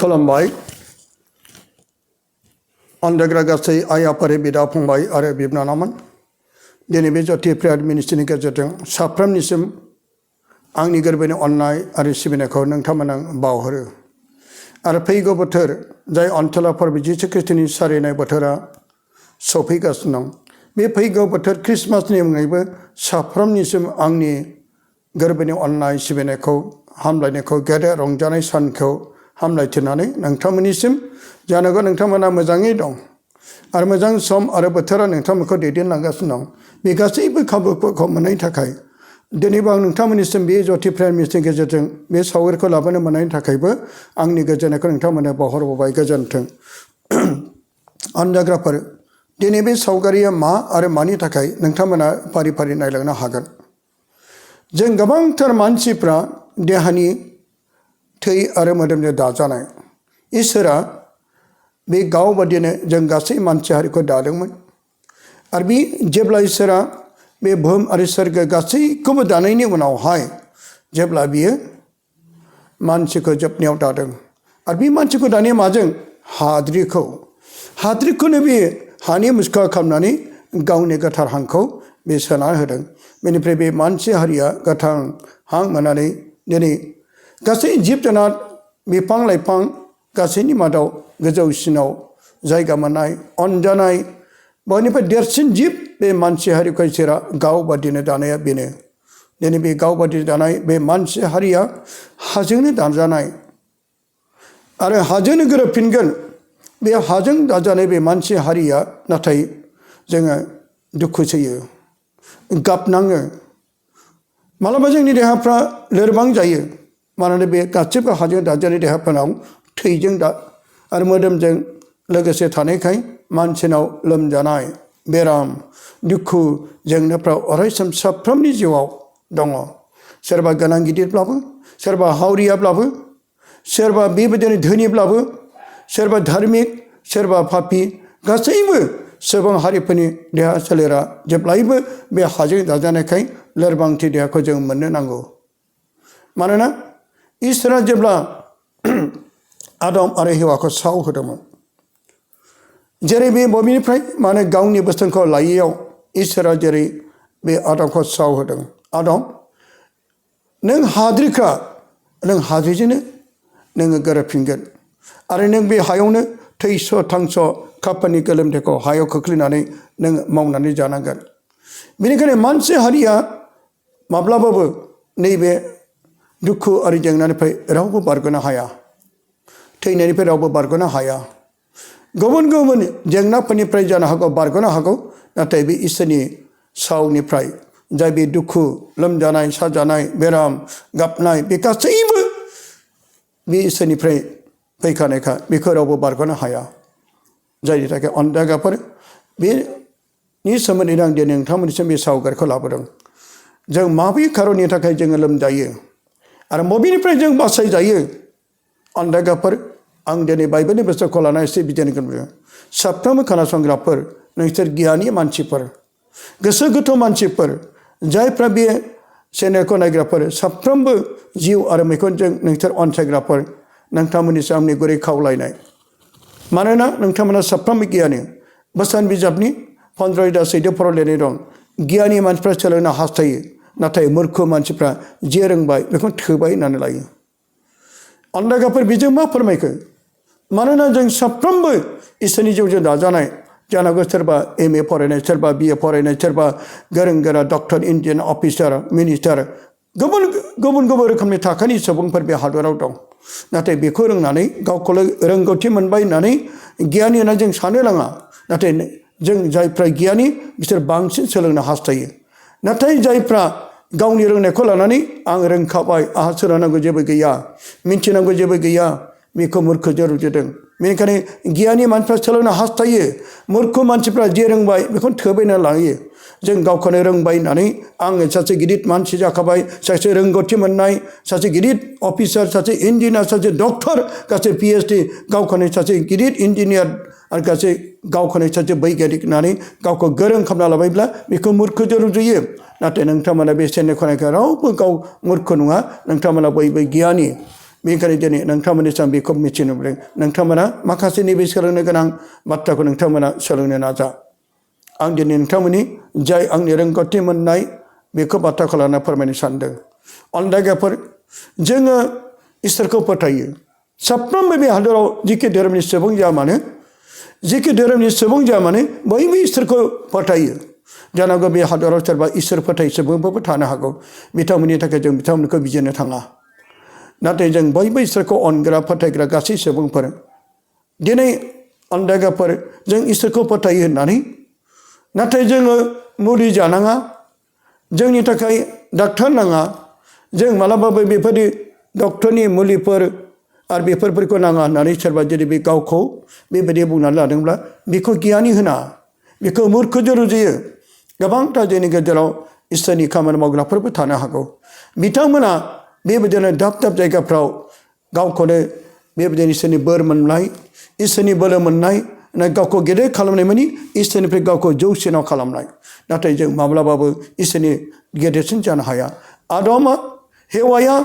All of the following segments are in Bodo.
खुलुमबाय अनदेग्रा गासै आइ आफारि बिदा फंबाय आरो बिबनानावमोन दिनै बे ज्योति प्रेयार मिनिस्ट्रिनि गेजेरजों साफ्रोमनिसिम आंनि गोरबोनि अननाय आरो सिबिनायखौ नोंथांमोन आं बावहरो आरो फैगौ बोथोर जाय अनसलाफोर जिसु ख्रिस्टनि सारिनाय बोथोरा सफैगासिनो दं बे फैगौ बोथोर ख्रिस्टमासनि मुङैबो साफ्रोमनिसिम आंनि गोरबोनि अननाय सिबिनायखौ हामलायनायखौ गेदेर रंजानाय सानखौ हामलायथिनानै नोंथांमोननिसिम जानोगौ नोंथांमोना मोजाङै दं आरो मोजां सम आरो बोथोरा नोंथांमोनखौ दैदेनलांगासिनो दं बे गासैबो खाबुफोरखौ मोननायनि थाखाय दिनैबो आं नोंथांमोननिसिम बे ज्योति प्रेयार मिनिस्ट्रिनि गेजेरजों बे सावगारिखौ लाबोनो मोननायनि थाखायबो आंनि गोजोननायखौ नोंथांमोननो बावहरबाय गोजोन्थों अनजाग्राफोर दिनै बे सावगारिया मा आरो मानि थाखाय नोंथांमोना फारि फारि नायलांनो हागोन जों गोबांथार मानसिफ्रा देहानि थै आरो मोदोमजों दाजानाय इसोरा बे गाव बादिनो जों गासै मानसि हारिखौ दादोंमोन आरो बे जेब्ला इसोरा बे बुहुम आरो सोरगो गासैखौबो दानायनि उनावहाय जेब्ला बियो मानसिखौ जोबनायाव दादों आरो बे मानसिखौ दानाया माजों हाद्रिखौनो बे हानि मुसुखा खालामनानै गावनि गोथार हांखौ बे सोना होदों बेनिफ्राय बे मानसि हारिया गोथां हां मोननानै दिनै गासै जिब जुनार बिफां लाइफां गासैनि मादाव गोजौसिनाव जायगा मोननाय अनजानाय बयनिफ्राय देरसिन जिब बे मानसि हारिखौ इसोरा गाव बादिनो दानाया बेनो दिनै बे गाव बादि दानाय बे मानसि हारिया हाजोंनो दाजानाय आरो हाजोंनो गोरोबफिनगोन बे हाजों दाजानाय बे मानसि हारिया नाथाय जोङो दुखु सैयो गाबनाङो मालाबा जोंनि देहाफ्रा लोरबां जायो मानोना बे गासैबो हाजों दाजानाय देहाफोरनाव थैजों आरो मोदोमजों लोगोसे थानायखाय मानसिनाव लोमजानाय बेराम दुखु जेंनाफ्रा अरायसम साफ्रोमनि जिउआव दङ सोरबा गोनां गिदिरब्लाबो सोरबा हावरियाब्लाबो सोरबा बेबायदिनो धोनिब्लाबो सोरबा धार्मिक सोरबा पापि गासैबो सुबुं हारिफोरनि देहा सोलेरा जेब्लायबो बे हाजों दाजानायखाय लोरबांथि देहाखौ जों मोननो नांगौ मानोना इसोरा जेब्ला आदम आरो हेवाखौ साव होदोंमोन जेरै बे बबेनिफ्राय माने गावनि बोसोनखौ लायैयाव इसोरा जेरै बे आदमखौ साव होदों आदम नों हाद्रिखा नों हाद्रिजोंनो नोङो गोरोबफिनगोन आरो नों बे हायावनो थैस' थांस' खाफानि गोलोमदैखौ हायाव खोख्लैनानै नों मावनानै जानांगोन बेनिखायनो मानसि हारिया माब्लाबाबो नैबे दुखु आरो जेंनानिफ्राय रावबो बारग'नो हाया थैनायनिफ्राय रावबो बारग'नो हाया गुबुन गुबुन जेंनाफोरनिफ्राय जानो हागौ बारग'नो हागौ नाथाय बे इसोरनि सावनिफ्राय जाय बे दुखु लोमजानाय साजानाय बेराम गाबनाय बे गासैबो बे इसोरनिफ्राय फैखानायखा बेखौ रावबो बारग'नो हाया जायनि थाखाय अनजागाफोर बेनि सोमोन्दै आं दिनै नोंथांमोननिसिम बे सावगारिखौ लाबोदों जों माबे खारननि थाखाय जोङो लोमजायो आरो बबेनिफ्राय जों बासायजायो अनजागाफोर आं दिनै बाइबेलनि बोसोरखौ लाना एसे बिजिरगोन साफ्रोमबो खोनासंग्राफोर नोंसोर गियानि मानसिफोर गोसो गोथौ मानसिफोर जायफ्रा बे चेनेलखौ नायग्राफोर साफ्रोमबो जिउ आरो मेगनजों नोंसोर अनसायग्राफोर नोंथांमोननि आंनि गुरै खावलायनाय मानोना नोंथांमोना साफ्रोमबो गियानि बोसोन बिजाबनि 15 सैदो फरायलायनाय दं गियानि मानसिफ्रा सोलोंनो हास्थायो नाथाय मूर्ख मानसिफ्रा जे रोंबाय बेखौ थोबाय होननानै लायो अनजागाफोर बेजों मा फोरमायखो मानोना जों साफ्रोमबो इसोरनि जिउजों दाजानाय जानांगौ सोरबा MA फरायनाय सोरबा BA फरायनाय सोरबा गोरों गोरा डक्टर इन्जिनियार अफिसार मिनिस्टार गुबुन गुबुन रोखोमनि थाखोनि सुबुंफोर बे हादराव दं नाथाय बेखौ रोंनानै गावखौल' रोंगौथि मोनबाय होननानै गियानि होनना जों साननो नाङा नाथाय जों जायफ्रा गियानि बिसोर बांसिन सोलोंनो हास्थायो नाथाय जायफ्रा गावनि रोंनायखौ लानानै आं रोंखाबाय आंहा सोलोंनांगौ जेबो गैया मिथिनांगौ जेबो गैया बेखौ मूर्खजों रुजुदों बेनिखायनो गियानि मानसिफ्रा सोलोंनो हास्थायो मूर्ख मानसिफ्रा जे रोंबाय बेखौनो थोबायना लायो जों गावखौनो रोंबाय होननानै आङो सासे गिदिर मानसि जाखाबाय सासे रोंगौथि मोननाय सासे गिदिर अफिसार सासे इन्जिनियार सासे डक्टर गासै PhD गावखौनो सासे गिदिर इन्जिनियार आरो गासै गावखौनो सासे बैगियानिक होननानै गावखौ गोरों खालामना लाबायब्ला बेखौ मूर्खजों रुजुयो नाथाय नोंथांमोना बे चेनेलखौ नायग्रा रावबो गाव मूर्ख नङा नोंथांमोना बयबो गियानि बेनिखायनो दिनै नोंथांमोननि सायाव बेखौ मिथिनो मोनदों नोंथांमोना माखासे नैबे सोलोंनो गोनां बाथ्राखौ नोंथांमोना सोलोंनो नाजा आं दिनै नोंथांमोननि जाय आंनि रोंगौथि मोननाय बेखौ बाथ्राखौ लाना फोरमायनो सानदों अनदायगाफोर जोङो इसोरखौ फोथायो साफ्रोमबो बे हादराव जिखि धोरोमनि सुबुं जाया मानो जिखि धोरोमनि सुबुं जाया मानो बयबो इसोरखौ फोथायो जानांगौ बे हादराव सोरबा इसोर फोथाय सुबुंफोरबो थानो हागौ बिथांमोननि थाखाय जों बिथांमोनखौ बिजिरनो थाङा नाथाय जों बयबो इसोरखौ अनग्रा फोथायग्रा गासै सुबुंफोर दिनै अनदायगाफोर जों इसोरखौ फोथायो होननानै नाथाय जोङो मुलि जानाङा जोंनि थाखाय डाक्टार नाङा जों मालाबाबो बेफोरनि डक्टरनि मुलिफोर आरो बेफोरखौ नाङा होननानै सोरबा जुदि बे गावखौ बेबायदि बुंनानै लादोंब्ला बेखौ गियानि होना बेखौ मुर्खजों रुजुयो गोबांथा जोंनि गेजेराव इसोरनि खामानि मावग्राफोरबो थानो हागौ बिथांमोना बेबायदिनो दाब दाब जायगाफ्राव गावखौनो बेबायदिनो इसोरनि बोर मोननाय इसोरनि बोलो मोननाय गावखौ गेदेर खालामनाय मानि इसोरनिफ्राय गावखौ जौसिनाव खालामनाय नाथाय जों माब्लाबाबो इसोरनि गेदेरसिन जानो हाया आदमा हेवाया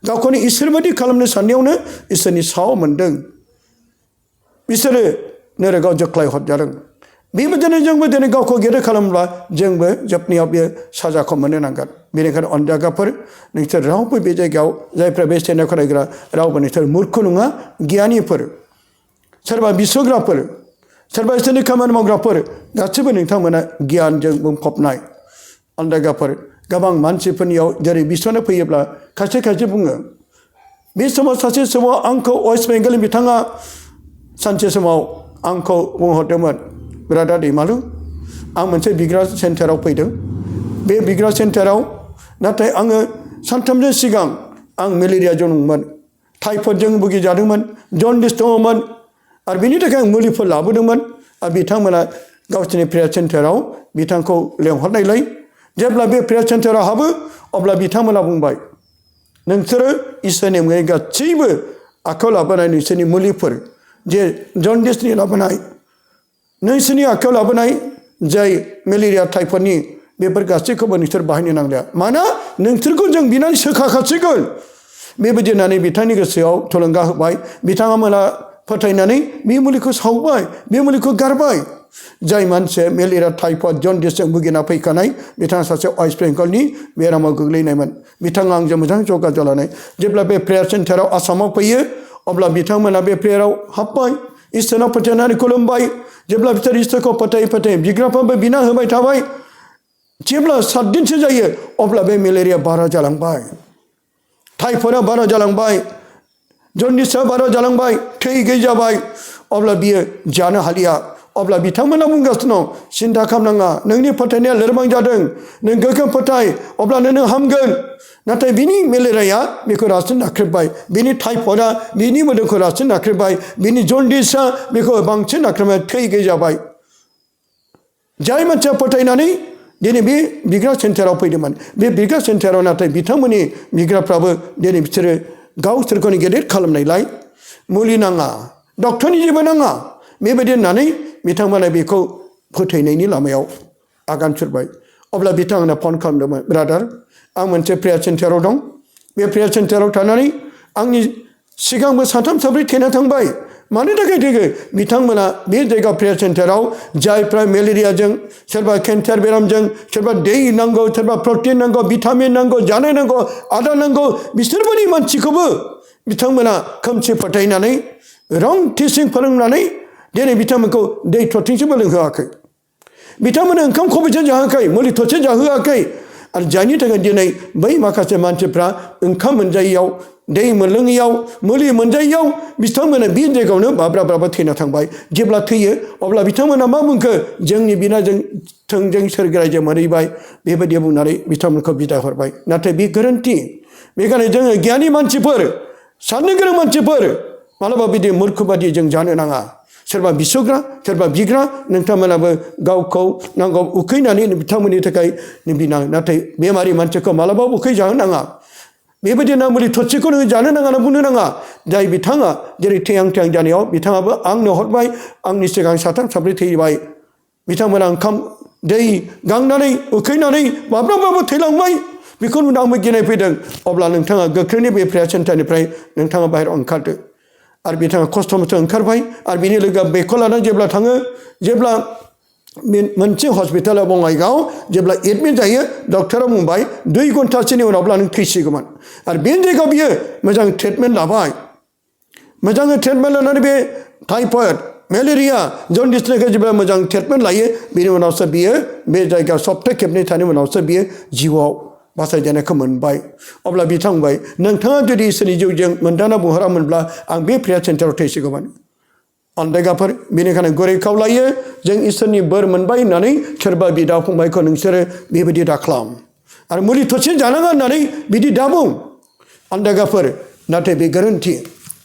गावखौनो इसोर बायदि खालामनो साननायावनो इसोरनि साव मोनदों बिसोरो नोरगाव जोख्लाय हरजादों बेबायदिनो जोंबो दिनै गावखौ गेदेर खालामब्ला जोंबो जोबनायाव बे साजाखौ मोननो नांगोन बेनिखायनो अनजागाफोर नोंसोर रावबो बे जायगायाव जायफ्रा बे स्टेन्डआव फरायग्रा रावबो नोंसोर मुर्ख नङा गियानिफोर सोरबा बिसग्राफोर सोरबा इसोरनि खामानि मावग्राफोर गासैबो नोंथांमोना गियानजों बुंफबनाय अनजागाफोर गोबां मानसिफोरनियाव जेरै बिसनो फैयोब्ला खायसे खायसे बुङो बे समाव सासे समाव आंखौ वेस्ट बेंगलनि बिथाङा सानसे समाव आंखौ बुंहरदोंमोन ब्रादार दैमालु आं मोनसे बिग्रा सेन्टाराव फैदों बे बिग्रा सेन्टाराव नाथाय आङो सानथामजों सिगां आं मेलेरियाजों दंमोन टाइफयडजों भुगिजादोंमोन जन्डिस दङमोन आरो बिनि थाखाय आं मुलिफोर लाबोदोंमोन आरो बिथांमोना गावसोरनि प्रेयार सेन्टाराव बिथांखौ लेंहरनायलाय जेब्ला बे प्रेयार सेन्टाराव हाबो अब्ला बिथांमोना बुंबाय नोंसोरो इसोरनि मुङै गासैबो आखायाव लाबोनाय नोंसोरनि मुलिफोर जे जन्डिसनि लाबोनाय नोंसोरनि आखायाव लाबोनाय जाय मेलेरिया टाइफयडनि बेफोर गासैखौबो नोंसोर बाहायनो नांलिया मानोना नोंसोरखौ जों बिनानै सोखाखासिगोन बेबायदि होननानै बिथांनि गोसोआव थुलुंगा होबाय बिथाङा मोना फोथायनानै बे मुलिखौ सावबाय बे मुलिखौ गारबाय जाय मानसिया मेलेरिया टाइफयड जन्डिसजों भुगिना फैखानाय बिथाङा सासे वेस्ट बेंगलनि बेरामाव गोग्लैनायमोन बिथाङा आंजों मोजां जगाजग लानाय जेब्ला बे प्रेयार सेन्टाराव आसामाव फैयो अब्ला बिथांमोना बे प्रेयाराव हाबबाय इसोरनाव फोथायनानै खुलुमबाय जेब्ला बिसोर इसोरखौ फोथाय बिग्राफ्राबो बिना होबाय थाबाय जेब्ला 7 दिनसो जायो अब्ला बे मेलेरिया बारा जालांबाय टाइफयडआ बारा जालांबाय जन्डिसआ बारा जालांबाय थै गैयै जाबाय अब्ला बियो जानो हालिया अब्ला बिथांमोना बुंगासिनो दं सिन्था खालामनाङा नोंनि फोथायनाया लोरबां जादों नों गोख्रों फोथाय अब्लानो नों हामगोन नाथाय बिनि मेलेरियाया बेखौ रासिन नाख्रेबबाय बिनि टाइफयडआ बिनि मोदोमखौ रासिन नाख्रेबबाय बिनि जन्डिसआ बेखौ बांसिन नाख्रेबबाय थै गैयै जाबाय जाय मानसिया फोथायनानै दिनै बे बिग्रा सेन्टाराव फैदोंमोन बे बिग्रा सेन्टाराव नाथाय बिथांमोननि बिग्राफ्राबो दिनै बिसोरो गावसोरखौनो गेदेर खालामनायलाय मुलि नाङा डक्टरनि जेबो नाङा बेबायदि होननानै बिथांमोना बेखौ फोथायनायनि लामायाव आगान सुरबाय अब्ला बिथांमोना फन खालामदोंमोन ब्रादार आं मोनसे प्रेयार सेन्टाराव दं बे प्रेयार सेन्टाराव थानानै आंनि सिगांबो 3-4 थैना थांबाय मानि थाखाय थैगो बिथांमोना बे जायगा प्रेयार सेन्टाराव जायफ्रा मेलेरियाजों सोरबा केन्सार बेरामजों सोरबा दै नांगौ सोरबा प्रटिन नांगौ भिटामिन नांगौ जानाय नांगौ आदार नांगौ बिसोरबायदि मानसिखौबो बिथांमोना खोमसि फोथायनानै रं टिचिं फोरोंनानै दिनै बिथांमोनखौ दै थरथिंसेबो लोंहोआखै बिथांमोना ओंखाम खबसे जाहोआखै मुलि थरसे जाहोआखै आरो जायनि थाखाय दिनै बै माखासे मानसिफ्रा ओंखाम मोनजायैयाव दै मोनलोङैयाव मुलि मोनजायैयाव बिथांमोना बे जायगायावनो बाब्रा थैना थांबाय जेब्ला थैयो अब्ला बिथांमोना मा बुंखो जोंनि बिनाजों थोंजों सोरगोरायजों मोनहैबाय बेबायदि बुंनानै बिथांमोनखौ बिदाय हरबाय नाथाय बे गोरोन्थि बेखायनो जोङो गियानि मानसिफोर साननो गोरों मानसिफोर मालाबा बिदि मुर्खबादि जों जानो नाङा सोरबा बिसग्रा सोरबा बिग्रा नोंथांमोनाबो गावखौ नांगौ उखैनानै बिथांमोननि थाखाय बिना नाथाय बेमारि मानसिखौ मालाबाबो उखै जाहोनो नाङा बेबायदि ना मुलि थरसेखौ नोङो जानो नाङा होनना बुंनो नाङा जाय बिथाङा जेरै थैहां जानायाव बिथाङाबो आंनो हरबाय आंनि सिगां 3-4 थैबाय बिथांमोना ओंखाम दै गांनानै उखैनानै माब्लाबाबो थैलांबाय बेखौ नुनानै गिनाय फैदों अब्ला नोंथाङा गोख्रैनो बे प्रेयार सेन्टारनिफ्राय नोंथाङा बाहेरायाव ओंखारदो आरो बिथाङा खस्थ' मस्थ' ओंखारबाय आरो बिनि लोगोआव बेखौ लानानै जेब्ला थाङो जेब्ला मोनसे हस्पिटालाव बङाइगाव जेब्ला एडमिट जायो डक्टरा बुंबाय 2 घन्टासोनि उनावब्ला नों थैसिगौमोन आरो बे जायगायाव बियो मोजां ट्रिटमेन्ट लाबाय मोजाङै ट्रिटमेन्ट लानानै बे टाइफয়েड मेलेरिया जन्डिसनिफ्राय जेब्ला मोजां ट्रिटमेन्ट लायो बिनि उनावसो बियो बे जायगायाव सप्ताह खेबनै थानायनि उनावसो बियो जिउआव बासायजानायखौ मोनबाय अब्ला बिथां बुंबाय नोंथाङा जुदि इसोरनि जिउजों मोनदांना बुंहरामोनब्ला आं बे प्रेयार सेन्टाराव थैसिगौमोन अनदायगाफोर बेनिखायनो गुरै खावलायो जों इसोरनि बोर मोनबाय होननानै सोरबा बिदा फंबायखौ नोंसोरो बेबायदि दाख्लाम आरो मुलि थरसे जानाङा होननानै बिदि दाबुं अनदायगाफोर नाथाय बे गोरोन्थि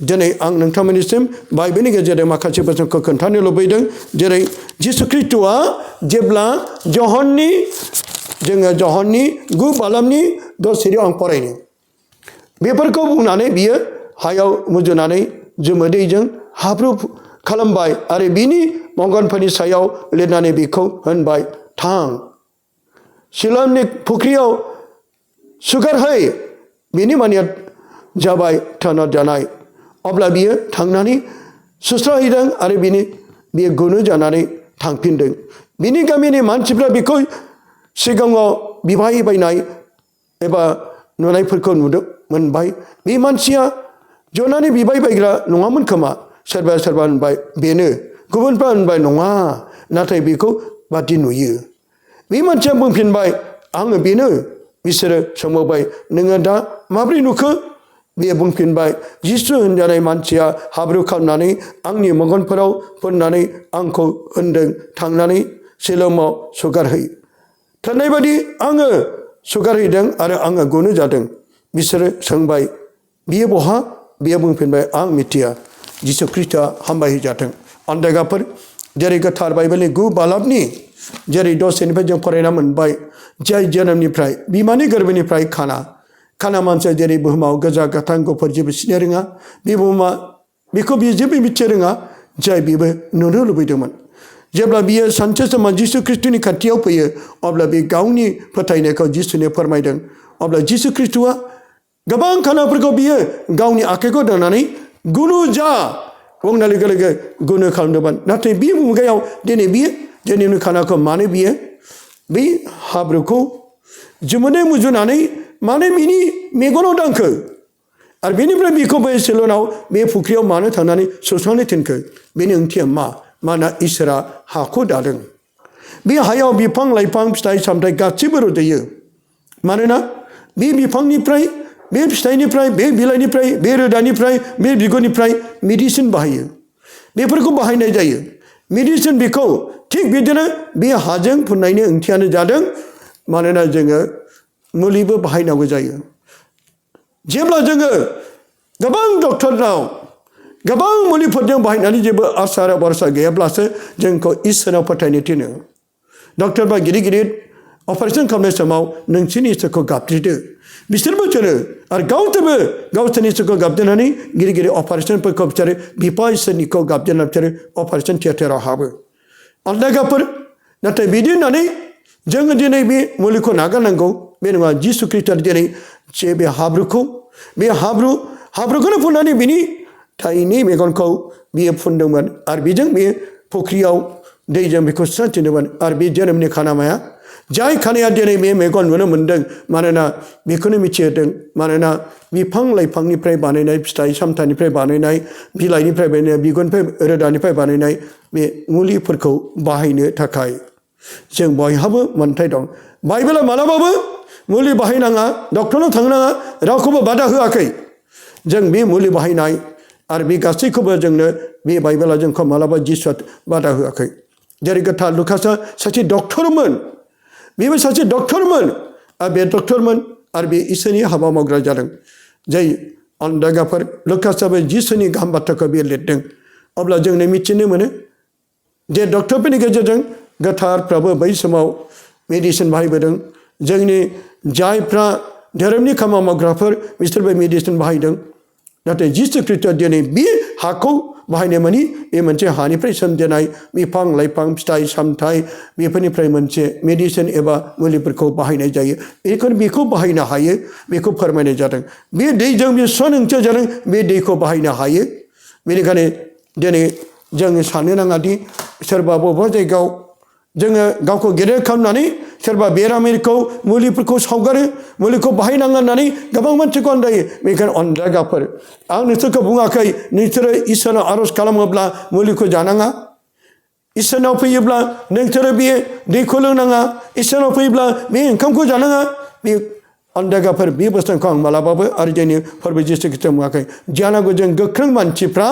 दिनै आं नोंथांमोननिसिम बाइबेलनि गेजेरजों माखासे बाथ्राखौ खोन्थानो लुबैदों जेरै जिसु ख्रीष्टआ जेब्ला जहननि 9 बालामनि 10 सिरियाव आं फरायनो बेफोरखौ बुंनानै बियो हायाव मुजुनानै जोमोदैजों हाब्रु खालामबाय आरो बिनि मंगनफोरनि सायाव लिरनानै बेखौ होनबाय थां सिलोमनि फुख्रियाव सुगारहै बिनि मानिया जाबाय थानार जानाय अब्ला बियो थांनानै सुस्राहैदों आरो बियो गुनो जानानै थांफिनदों बिनि गामिनि मानसिफ्रा बेखौ सिगाङाव बिबाय बायनाय एबा नुनायफोरखौ मोनबाय बे मानसिया जनानै बिबाय बायग्रा नङामोन खोमा सोरबा होनबाय बेनो गुबुनफ्रा होनबाय नङा नाथाय बेखौ बादि नुयो बे मानसिया बुंफिनबाय आङो बेनो बिसोरो सोंबावबाय नोङो दा माब्रै नुखो बियो बुंफिनबाय जिसु होनजानाय मानसिया हाब्रु खालामनानै आंनि मेगनफोराव फोननानै आंखौ होनदों थांनानै सिलोमाव सुगारहै थोननाय बादि आङो सुगारहैदों आरो आङो गुनो जादों बिसोरो सोंबाय बियो बहा बियो बुंफिनबाय आं मिथिया जिसु ख्रीष्टआ हामबायजाथों अनदायगाफोर जेरै गोथार बाइबेलनि 9 बालामनि जेरै दसेनिफ्राय जों फरायना मोनबाय जाय जोनोमनिफ्राय बिमानि गोरबोनिफ्राय खाना मानसिया जेरै बुहुमाव गोजा गोथां गुफुर जेबो सिनाय रोङा बे बुहुमा बेखौ बियो जेबो मिथिनो रोङा जाय बेबो नुनो लुबैदोंमोन जेब्ला बियो सानसे समाव जिसु ख्रीष्टनि खाथियाव फैयो अब्ला बे गावनि फोथायनायखौ जिसुनो फोरमायदों अब्ला जिसु ख्रीष्टआ गोबां खानाफोरखौ बियो गावनि आखाइखौ दोननानै गुनु जा बुंनाय लोगो लोगो गुनु खालामदोंमोन नाथाय बे मुगायाव दिनै बियो जोंनि खानाखौ मानो बियो बै हाब्रुखौ जोमोदै मुजुनानै मानो बिनि मेगनाव दांखो आरो बेनिफ्राय बिखौ बे सिलोनाव बे फुख्रियाव मानो थांनानै सुस्रांनो थिनखो बेनि ओंथिया माना इसोरा हाखौ दादों बे हायाव बिफां लाइफां फिथाइ सामथाइ गासैबो रज'यो मानोना बे बिफांनिफ्राय बे फिथाइनिफ्राय बे बिलाइनिफ्राय बे रोदानिफ्राय बे बिगुरनिफ्राय मेडिसिन बाहायो बेफोरखौ बाहायनाय जायो मेडिसिन बेखौ थिग बिदिनो बे हाजों फुननायनि ओंथियानो जादों मानोना जोङो मुलिबो बाहायनांगौ जायो जेब्ला जोङो गोबां डक्टरनाव गोबां मुलिफोरजों बाहायनानै जेबो आसा भरसा गैयाब्लासो जोंखौ इसोराव फोथायनो थिनो डक्टर बा गिदिर अपारेशन खालामनाय समाव नोंसोरनि इसोरखौ गाबज्रिदो बिसोरबो जोनो आरो गावसोरबो गावसोरनि इसोरखौ गाबज्रिनानै गिदिर अपारेशनफोरखौ बिसोरो बिफा इसोरनिखौ गाबज्रिनानै बिसोरो अपारेशन थियेटाराव हाबो अनदायगाफोर नाथाय बिदि होननानै जोङो दिनै बे मुलिखौ नागारनांगौ बे नङा जिसु ख्रीष्टआ दिनै बे हाब्रुखौनो फुननानै बिनि थाइनि मेगनखौ बियो फुनदोंमोन आरो बेजों बे फुख्रियाव दैजों बेखौ सुस्रांफिनदोंमोन आरो बे जोनोमनि खानामाया जाय खानाया दिनै बे मेगन नुनो मोन्दों मानोना बेखौनो मिथिहोदों मानोना बिफां लाइफांनिफ्राय बानायनाय फिथाइ सामथाइनिफ्राय बानायनाय बिलाइनिफ्राय बानायनाय बिगुरनिफ्राय रोदानिफ्राय बानायनाय बे मुलिफोरखौ बाहायनो थाखाय जों बयहाबो मोन्थाय दं बाइबेला मालाबाबो मुलि बाहायनाङा डक्टरनाव थांनाङा रावखौबो बादा होआखै जों बे मुलि बाहायनाय आरो बे गासैखौबो जोंनो बे बाइबेला जोंखौ मालाबा जिसुआ बादा होआखै जेरै गोथार लुकासआ सासे डक्टरमोन बेबो सासे डक्टरमोन आरो बे डक्टरमोन आरो बे इसोरनि हाबा मावग्रा जादों जाय अनदायगाफोर लुकासआबो जिसुनि गाहाम बाथ्राखौ बे लिरदों अब्ला जोंनो मिथिनो मोनो जे डक्टरफोरनि गेजेरजों गोथारफ्राबो बै समाव मेडिसिन बाहायबोदों जोंनि जायफ्रा धोरोमनि खामानि मावग्राफोर बिसोरबो मेडिसिन बाहायदों नाथाय जिसु ख्रीष्टआ दिनै बे हाखौ बाहायनाय मानि बे मोनसे हानिफ्राय सोमजिनाय बिफां लाइफां फिथाइ सामथाइ बेफोरनिफ्राय मोनसे मेडिसिन एबा मुलिफोरखौ बाहायनाय जायो बेखौ बाहायनो हायो बेखौ फोरमायनाय जादों बे दैजों बेसेबां ओंथिया जादों बे दैखौ बाहायनो हायो बेनिखायनो दिनै जों साननो नाङादि सोरबा बबेबा जायगायाव जोङो गावखौ गेदेर खालामनानै सोरबा बेरामिखौ मुलिफोरखौ सावगारो मुलिखौ बाहायनाङा होननानै गोबां मानसिखौ अनदायो बेखायनो अनजायगाफोर आं नोंसोरखौ बुङाखै नोंसोरो इसोरनाव आर'ज खालामोब्ला मुलिखौ जानाङा इसोरनाव फैयोब्ला नोंसोरो बे दैखौ लोंनाङा इसोरनाव फैयोब्ला बे ओंखामखौ जानाङा बे अनजायगाफोर बे बुस्थुखौ आं मालाबाबो आरो जोंनि फोरबो जिसु खृष्टआव बुङाखै जानांगौ जों गोख्रों मानसिफ्रा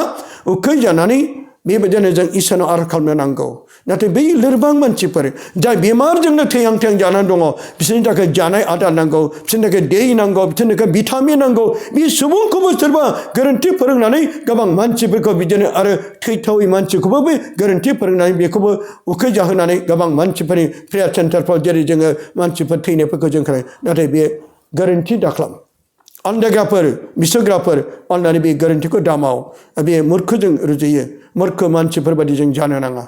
उखै जानानै बेबायदिनो जों इसोरनाव आर'ज खालामनो नांगौ नाथाय बै लोरबां मानसिफोर जाय बेमारजोंनो थैहां थैहां जानानै दङ बिसोरनि थाखाय जानाय आदार नांगौ बिसोरनि थाखाय दै नांगौ बिसोरनि थाखाय भिटामिन नांगौ बे सुबुंखौबो सोरबा गोरोन्थि फोरोंनानै गोबां मानसिफोरखौ बिदिनो आरो थैथावै मानसिखौबो बे गोरोन्थि फोरोंनानै बेखौबो उखै जाहोनानै गोबां मानसिफोरनि प्रेयार सेन्टारफ्राव जेरै जोङो मानसिफोर थैनायफोरखौ जों खोनायो नाथाय बे गोरोन्थि दाखालाम अनजायगाफोर बिसोग्राफोर अननानै बे गोरोन्थिखौ दामाव बे मुर्खजों रुजुयो मुर्ख मानसिफोर बायदि जों जानो नाङा